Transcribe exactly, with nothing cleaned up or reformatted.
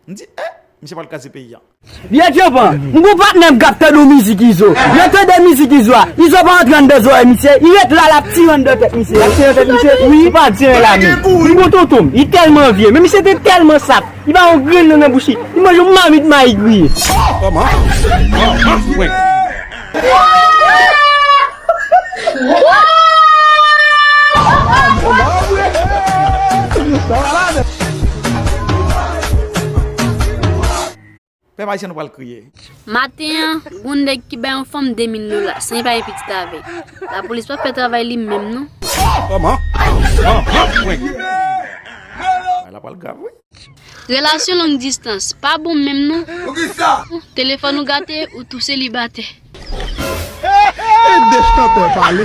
M di, eh, misye pral kraze peyi a. Vye tyopan, m gon patnè m k ap tande yon mizik Izo. Lè tande mizik Izo a, Izo pa antre anndan zòrèy misye, li ret la, l ap tire anndan tèt misye. L ap tire anndan tèt misye? Wi. Ou pa di anyen la menm. M gon tonton m, li tèlman vye, men misye te tèlman saf, li pa yon grenn nan nan bouch li. Li manje yon mamit mayi griye. Kòman? Kòman? Wi. Pèp ayisyen, nou pral kriye. Maten an, gon nèg ki bay yon fanm de mil dola san li pa gen pitit avè l. Lapolis p ap fè travay li menm non. Kòman? Bagay la pral grav, wi. Relasyon long distans pa bon menm non. Poukisa? Telefòn ou gate, ou tou selibatè. Ede chantè pale.